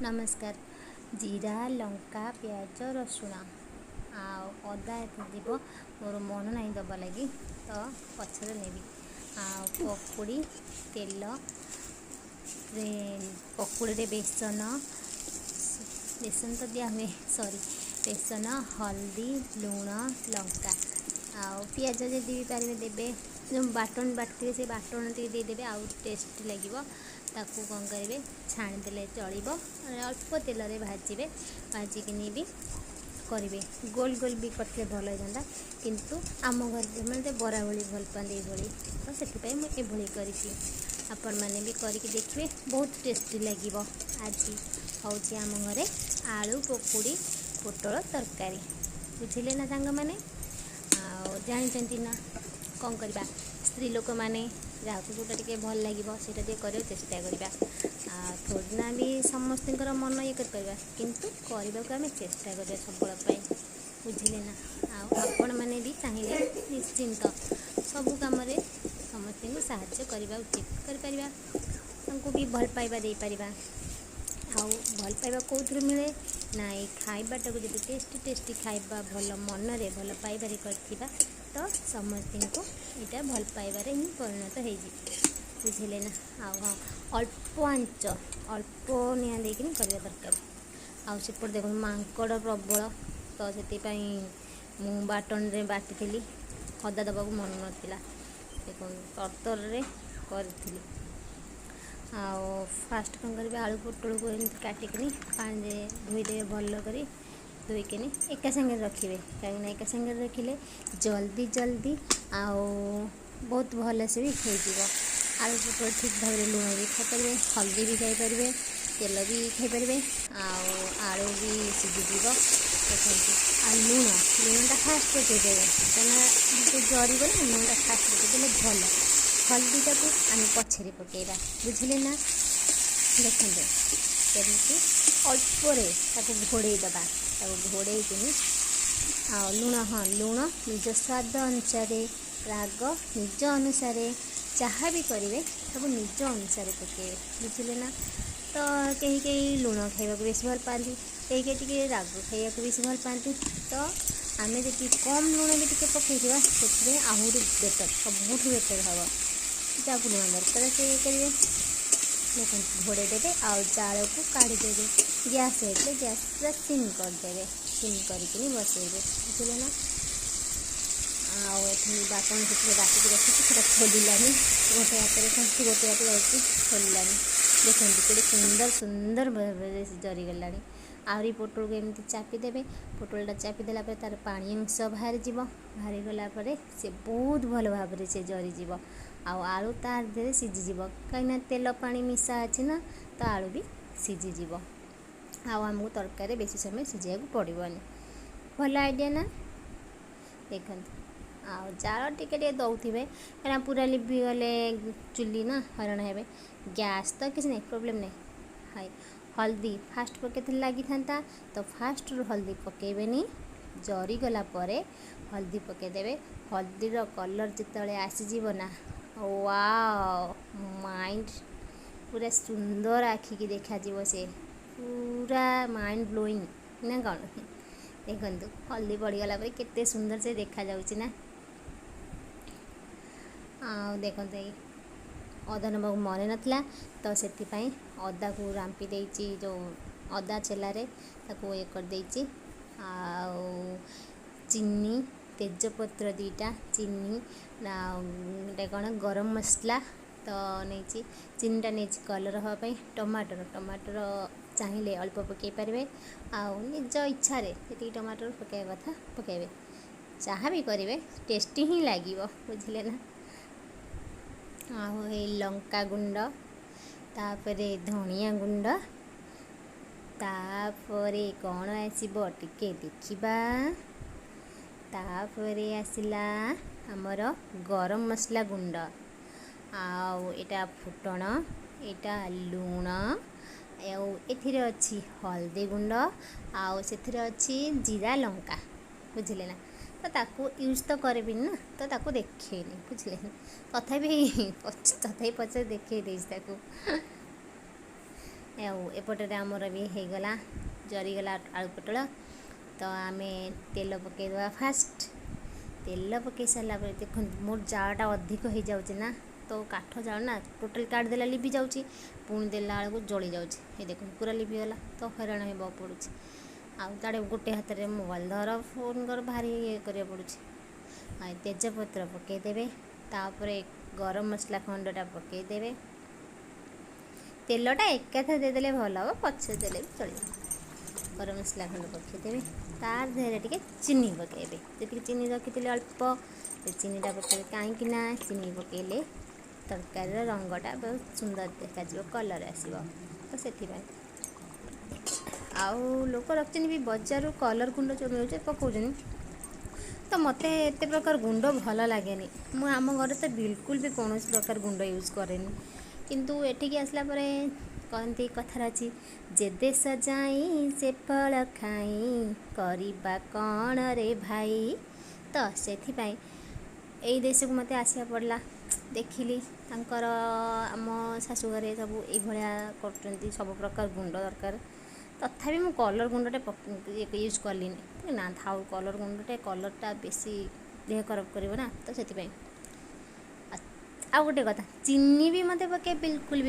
ନମସ୍କାର। ଜିରା, ଲଙ୍କା, ପିଆଜ, ରସୁଣ ଆଉ ଅଦା ଏତେ ଯିବ। ମୋର ମନ ନାହିଁ ଦେବା ଲାଗି, ତ ପଛରେ ନେବି। ଆଉ ପକୁଡ଼ି ତେଲ, ପକୁଡ଼ିରେ ବେସନ, ବେସନ ତ ଦିଆହୁଏ, ସରି, ବେସନ, ହଳଦୀ, ଲୁଣ, ଲଙ୍କା ଆଉ ପିଆଜ ଯଦି ବି ପାରିବେ ଦେବେ। ଯେଉଁ ବାଟଣ ବାଟିଥିବେ, ସେ ବାଟଣ ଟିକେ ଦେଇଦେବେ, ଆଉ ଟେଷ୍ଟି ଲାଗିବ। ତାକୁ କ'ଣ କରିବେ? ଛାଣିଦେଲେ ଚଳିବ। ଅଳ୍ପ ତେଲରେ ଭାଜିବେ, ଭାଜିକିନି ବି କରିବେ। ଗୋଲ ଗୋଲ ବି କରିଥିଲେ ଭଲ ହେଇଥାନ୍ତା, କିନ୍ତୁ ଆମ ଘରେ ମାନେ ବରା ଭଳି ଭଲ ପାଆନ୍ତି ଏଇଭଳି, ତ ସେଥିପାଇଁ ମୁଁ ଏଭଳି କରିଛି। ଆପଣମାନେ ବି କରିକି ଦେଖିବେ, ବହୁତ ଟେଷ୍ଟି ଲାଗିବ। ଆଜି ହେଉଛି ଆମ ଘରେ ଆଳୁ ପକୁଡ଼ି, ପୋଟଳ ତରକାରୀ। ବୁଝିଲେ ନା ସାଙ୍ଗମାନେ? ଆଉ ଜାଣିଛନ୍ତି ନା କ'ଣ କରିବା? ସ୍ତ୍ରୀ ଲୋକମାନେ ଯାହାକୁ ଯେଉଁଟା ଟିକେ ଭଲ ଲାଗିବ, ସେଇଟା ଟିକେ କରିବାକୁ ଚେଷ୍ଟା କରିବା। ଆଉ ଥୋଡ଼ିନା ବି ସମସ୍ତଙ୍କର ମନ ଇଏ କରିପାରିବା, କିନ୍ତୁ କରିବାକୁ ଆମେ ଚେଷ୍ଟା କରିବା ସବୁବେଳ ପାଇଁ। ବୁଝିଲେ ନା? ଆଉ ଆପଣମାନେ ବି ଚାହିଁଲେ ନିଶ୍ଚିନ୍ତ ସବୁ କାମରେ ସମସ୍ତଙ୍କୁ ସାହାଯ୍ୟ କରିବା ଉଚିତ, କରିପାରିବା, ତାଙ୍କୁ ବି ଭଲ ପାଇବା ଦେଇପାରିବା। ଆଉ ଭଲ ପାଇବା କେଉଁଥିରୁ ମିଳେ ନା, ଏଇ ଖାଇବାଟାକୁ ଯଦି ଟେଷ୍ଟି ଟେଷ୍ଟି ଖାଇବା ଭଲ ମନରେ ଭଲ ପାଇବାରେ କରିଥିବା, ତ ସମସ୍ତଙ୍କୁ ଏଇଟା ଭଲ ପାଇବାରେ ହିଁ ପରିଣତ ହେଇଯିବ। ବୁଝିଲେ ନା? ଆଉ ହଁ, ଅଳ୍ପ ଆଞ୍ଚ, ଅଳ୍ପ ନିଆଁ ଦେଇକିନି କରିବା ଦରକାର। ଆଉ ସେପଟେ ଦେଖନ୍ତୁ, ମାଙ୍କଡ଼ ପ୍ରବଳ, ତ ସେଥିପାଇଁ ମୁଁ ବାଟଣରେ ବାଟିଥିଲି, ଅଦା ଦେବାକୁ ମନ ନଥିଲା। ଦେଖନ୍ତୁ, ତରତରରେ କରିଥିଲି। ଆଉ ଫାଷ୍ଟ କ'ଣ କରିବେ? ଆଳୁ ପୋଟଳକୁ ଏମିତି କାଟିକିନି ପାଣିରେ ଧୋଇଦେବେ, ଭଲ କରି ଧୋଇକିନି ଏକା ସାଙ୍ଗରେ ରଖିବେ, କାହିଁକିନା ଏକା ସାଙ୍ଗରେ ରଖିଲେ ଜଲ୍ଦି ଜଲ୍ଦି ଆଉ ବହୁତ ଭଲସେ ବି ହେଇଯିବ। ଆଳୁ ପୋଟଳ ଠିକ୍ ଭାବରେ ଲୁଣ ବି ଖାଇପାରିବେ, ହଳଦୀ ବି ଖାଇପାରିବେ, ତେଲ ବି ଖାଇପାରିବେ, ଆଉ ଆଳୁ ବି ସିଝିଯିବ। ଦେଖନ୍ତୁ, ଆଉ ଲୁଣ, ଲୁଣଟା ଫାଷ୍ଟ ପକାଇଦେବେ, କାହିଁକିନା ଟିକେ ଜରିବ ନା, ଲୁଣଟା ଫାଷ୍ଟ ପକାଇଦେଲେ ଭଲ। ହଳଦୀଟାକୁ ଆମେ ପଛରେ ପକାଇବା। ବୁଝିଲେ ନା? ଦେଖନ୍ତୁ, କେମିତି ଅଳ୍ପରେ ତାକୁ ଘୋଡ଼େଇ ଦେବା। ତାକୁ ଘୋଡ଼େଇକିନି ଆଉ ଲୁଣ, ହଁ, ଲୁଣ ନିଜ ସ୍ୱାଦ ଅନୁସାରେ, ରାଗ ନିଜ ଅନୁସାରେ, ଯାହା ବି କରିବେ ସବୁ ନିଜ ଅନୁସାରେ ପକାଇବେ। ବୁଝିଲେ ନା? ତ କେହି କେହି ଲୁଣ ଖାଇବାକୁ ବେଶୀ ଭଲ ପାଆନ୍ତି, କେହି କେହି ଟିକେ ରାଗ ଖାଇବାକୁ ବେଶୀ ଭଲ ପାଆନ୍ତି। ତ ଆମେ ଯଦି କମ୍ ଲୁଣ ବି ଟିକେ ପକାଇଥିବା, ସେଥିରେ ଆହୁରି ବେଟର୍, ସବୁଠୁ ବେଟର୍ ହେବ। ଯାହାକୁ ଲୁଣ ଦରକାର ସେ ଇଏ କରିବେ। ଦେଖନ୍ତୁ, ଘୋଡ଼େଇ ଦେବେ ଆଉ ଜାଳକୁ କାଢ଼ିଦେବେ। ଗ୍ୟାସ୍ ହେଇଥିଲେ ଗ୍ୟାସ୍ ପୁରା ସିମ୍ କରିଦେବେ, ସିମ୍ କରିକିନି ବସେଇବେ। ବୁଝିଲେ ନା? ଆଉ ଏଠି ବାଟଣ ସେଥିରେ ବାଟିକି ରଖିଛି, ସେଟା ଖୋଲିଲାନି। ଗୋଟେ ହାତରେ ଖୋଲୁଛି, ଗୋଟେ ହାତରେ ଅଛି, ଖୋଲିଲାନି। ଦେଖନ୍ତୁ, କେତେ ସୁନ୍ଦର ସୁନ୍ଦର ଭାବରେ ଜରିଗଲାଣି। ଆହୁରି ପୋଟଳକୁ ଏମିତି ଚାପିଦେବେ। ପୋଟଳଟା ଚାପିଦେଲା ପରେ ତା'ର ପାଣି ଅଂଶ ବାହାରିଯିବ। ବାହାରିଗଲା ପରେ ସେ ବହୁତ ଭଲ ଭାବରେ ସେ ଜରିଯିବ ଆଉ ଆଳୁ ତା ଦେହରେ ସିଝିଯିବ, କାହିଁକିନା ତେଲ ପାଣି ମିଶା ଅଛି ନା, ତ ଆଳୁ ବି ସିଝିଯିବ ଆଉ ଆମକୁ ତରକାରୀରେ ବେଶୀ ସମୟ ସିଝେଇବାକୁ ପଡ଼ିବନି। ଭଲ ଆଇଡ଼ିଆ ନା? ଦେଖନ୍ତୁ, ଆଉ ଜାଳ ଟିକେ ଟିକେ ଦେଉଥିବେ, କାହିଁକିନା ପୁରା ଲିଭିଗଲେ ଚୁଲି ନା ହଇରାଣ ହେବେ। ଗ୍ୟାସ୍ ତ କିଛି ନାହିଁ, ପ୍ରୋବ୍ଲେମ୍ ନାହିଁ। ହାଇ, ହଳଦୀ ଫାଷ୍ଟ ପକାଇଥିଲେ ଲାଗିଥାନ୍ତା, ତ ଫାଷ୍ଟରୁ ହଳଦୀ ପକାଇବେନି, ଜରିଗଲା ପରେ ହଳଦୀ ପକାଇଦେବେ। ହଳଦୀର କଲର୍ ଯେତେବେଳେ ଆସିଯିବ ନା, ୱାଓ, ମାଇଣ୍ଡ ପୁରା ସୁନ୍ଦର ଆଖିକି ଦେଖାଯିବ, ସେ ପୁରା ମାଇଣ୍ଡ ବ୍ଲୋଇଂ ନା କ'ଣ? ଦେଖନ୍ତୁ, ହଳଦୀ ପଡ଼ିଗଲା ପରେ କେତେ ସୁନ୍ଦର ସେ ଦେଖାଯାଉଛି ନା? ଆଉ ଦେଖନ୍ତୁ, ଏଇ ଅଦା ନେବାକୁ ମନେ ନଥିଲା, ତ ସେଥିପାଇଁ ଅଦାକୁ ରାମ୍ପି ଦେଇଛି, ଯେଉଁ ଅଦା ଛେଲାରେ ତାକୁ ଇଏ କରିଦେଇଛି। ଆଉ ଚିନି, ତେଜପତ୍ର ଦୁଇଟା, ଚିନି ଆଉ ଏଇଟା କ'ଣ, ଗରମ ମସଲା ତ ନେଇଛି। ଚିନିଟା ନେଇଛି କଲର୍ ହେବା ପାଇଁ। ଟମାଟର, ଟମାଟର ଚାହିଁଲେ ଅଳ୍ପ ପକାଇ ପାରିବେ, ଆଉ ନିଜ ଇଚ୍ଛାରେ ଯେତିକି ଟମାଟର ପକାଇବା କଥା ପକାଇବେ। ଯାହା ବି କରିବେ ଟେଷ୍ଟି ହିଁ ଲାଗିବ। ବୁଝିଲେ ନା? ଆଉ ଏଇ ଲଙ୍କା ଗୁଣ୍ଡ, ତାପରେ ଧନିଆ ଗୁଣ୍ଡ, ତାପରେ କ'ଣ ଆସିବ ଟିକେ ଦେଖିବା। ତାପରେ ଆସିଲା ଆମର ଗରମ ମସଲା ଗୁଣ୍ଡ, ଆଉ ଏଇଟା ଫୁଟଣ, ଏଇଟା ଲୁଣ, ଆଉ ଏଥିରେ ଅଛି ହଳଦୀ ଗୁଣ୍ଡ, ଆଉ ସେଥିରେ ଅଛି ଜିରା ଲଙ୍କା। ବୁଝିଲେ ନା? ତ ତାକୁ ୟୁଜ୍ ତ କରିବିନି ନା, ତ ତାକୁ ଦେଖେଇନି। ବୁଝିଲେ? ତଥାପି ତଥାପି ପଛରେ ଦେଖେଇ ଦେଇଛି ତାକୁ। ଆଉ ଏପଟରେ ଆମର ବି ହେଇଗଲା, ଜରିଗଲା ଆଳୁ ପୋଟଳ। ତ ଆମେ ତେଲ ପକାଇଦେବା ଫାଷ୍ଟ। ତେଲ ପକାଇ ସାରିଲା ପରେ ଦେଖନ୍ତୁ, ମୋର ଜାଳଟା ଅଧିକ ହେଇଯାଉଛି ନା, ତ କାଠ ଜାଳ ନା, ଟୋଟାଲ୍ କାଢ଼ିଦେଲା ଲିଭି ଯାଉଛି, ପୁଣି ଦେଲା ବେଳକୁ ଜଳି ଯାଉଛି। ଏ ଦେଖନ୍ତୁ, ପୁରା ଲିଭିଗଲା। ତ ହଇରାଣ ହେବାକୁ ପଡ଼ୁଛି। ଆଉ ତାଡ଼େ ଗୋଟେ ହାତରେ ମୋବାଇଲ୍ ଧର, ଫୋନ୍ କର, ଭାରି ଇଏ କରିବାକୁ ପଡ଼ୁଛି। ଆଉ ତେଜପତ୍ର ପକାଇଦେବେ, ତାପରେ ଗରମ ମସଲା ଖଣ୍ଡଟା ପକାଇଦେବେ। ତେଲଟା ଏକାଥରେ ଦେଇଦେଲେ ଭଲ ହେବ, ପଛରେ ଦେଲେ ବି ଚଳିବ। ଗରମ ମସଲା ଖଣ୍ଡ ପକାଇଦେବେ, ତା ଦେହରେ ଟିକେ ଚିନି ପକାଇବେ। ଯେତିକି ଚିନି ରଖିଥିଲେ ଅଳ୍ପ, ସେ ଚିନିଟା ପକାଇବେ। କାହିଁକି ନା ଚିନି ପକାଇଲେ ତରକାରୀର ରଙ୍ଗଟା ବହୁତ ସୁନ୍ଦର ଦେଖାଯିବ, କଲର୍ ଆସିବ, ତ ସେଥିପାଇଁ। ଆଉ ଲୋକ ରଖିଛନ୍ତି ବି ବଜାରରୁ କଲର୍ ଗୁଣ୍ଡ ଯେଉଁ ମିଳୁଛି, ପକାଉଛନ୍ତି। ତ ମୋତେ ଏତେ ପ୍ରକାର ଗୁଣ୍ଡ ଭଲ ଲାଗେନି। ମୁଁ ଆମ ଘରେ ତ ବିଲକୁଲ ବି କୌଣସି ପ୍ରକାର ଗୁଣ୍ଡ ୟୁଜ୍ କରେନି। କିନ୍ତୁ ଏଠିକି ଆସିଲା ପରେ କହନ୍ତି, କଥାରେ ଅଛି, ଯେ ଦେଶ ଯାଇ ସେ ଫଳ ଖାଇ, କରିବା କ'ଣ ରେ ଭାଇ। ତ ସେଥିପାଇଁ ଏଇ ଦେଶକୁ ମୋତେ ଆସିବାକୁ ପଡ଼ିଲା। ଦେଖିଲି ତାଙ୍କର, ଆମ ଶାଶୁଘରେ ସବୁ ଏଇଭଳିଆ କରୁଛନ୍ତି, ସବୁ ପ୍ରକାର ଗୁଣ୍ଡ ଦରକାର। ତଥାପି ମୁଁ କଲର୍ ଗୁଣ୍ଡଟେ ୟୁଜ୍ କଲିନି। ନା ଥାଉ, କଲର୍ ଗୁଣ୍ଡଟେ କଲର୍ଟା ବେଶୀ ଦେହ ଖରାପ କରିବ ନା, ତ ସେଥିପାଇଁ। ଆଉ ଗୋଟେ କଥା, ଚିନି ବି ମୋତେ ପକାଇ ବିଲକୁଲ ବି